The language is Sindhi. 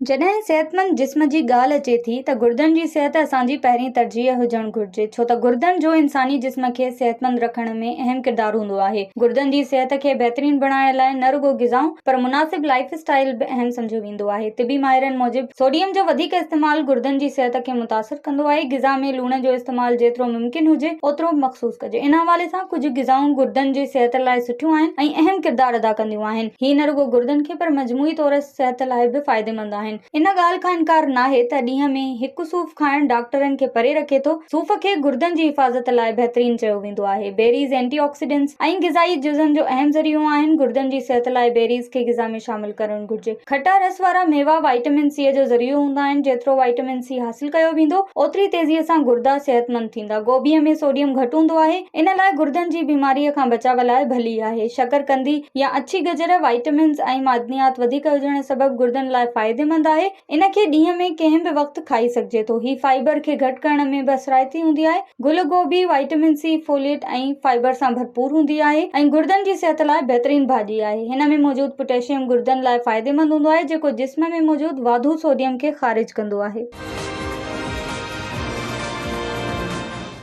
جڏهن صحتمند جسم جي ڳالهه اچي ٿي ته گردن جي صحت اسان جي پهرين ترجيح هجڻ گهرجي ڇو ته گردن جو انساني جسم کي صحتمند رکڻ ۾ اهم ڪردار هوندو آهي. گردن جي صحت کي بهترين بڻائڻ لاء نه رڳو غذائون پر مناسب لائيف اسٽائيل به اهم سمجهيو ويندو آهي. طبي ماهرن موجب سوڊيم جو وڌيڪ استعمال گردن جي صحت کي متاثر ڪندو آهي. غذا ۾ لوڻ جو استعمال جيترو ممڪن هجي اوترو مخصوص ڪجي. ان حوالي سان ڪجهه غذائون گردن جي صحت لاء سٺيون آهن ۽ اهم ڪردار ادا ڪنديون آهن. هي نه رڳو گردن کي پر مجموعي طور صحت لاء به فائديمند آهن. ان ڳالهه کان انڪار ناهي ته ڏينهن ۾ هڪ صوف کائڻ ڊاڪٽرن کي پري رکي ٿو. صوف کي گردن جي حفاظت لاء بهترين چيو ويندو آهي. بيريز اينٽي آڪسيڊنٽس ۽ غذائي جزن جو اهم ذريعو آهن. گردن جي صحت لاء بيريز کي غذا ۾ شامل ڪرڻ گهرجي. کٽا رس وارا ميوا وائٽمن سي جو ذريعو هوندا آهن. جيترو وائٽمن سي حاصل ڪيو ويندو، اوتري تيزيء سان گردا صحتمند ٿيندا. گوبيء ۾ سوڊيم گهٽ هوندو آهي، ان لاء گردن جي بيماريء کان بچاء لاء ڀلي آهي. شڪرقندي يا اڇي گجر وائٽمنز ۽ معدنيات وڌيڪ هجڻ سبب گردن لاء فائديمند آهي. ان کي ڏينهن ۾ ڪنهن به وقت کائي سگهجي ٿو. هي فائبر کي گهٽ ڪرڻ ۾ به اثرائتي هوندي آهي. گل گوبي وائٽمن سي، فوليٽ ۽ فائبر سان ڀرپور هوندي آهي ۽ گردن جي صحت لاء بهترين ڀاڄي آهي. هن ۾ موجود پوٽيشيم گردن لاء فائديمند هوندو آهي جيڪو جسم ۾ موجود واڌو سوڊيم کي خارج ڪندو آهي.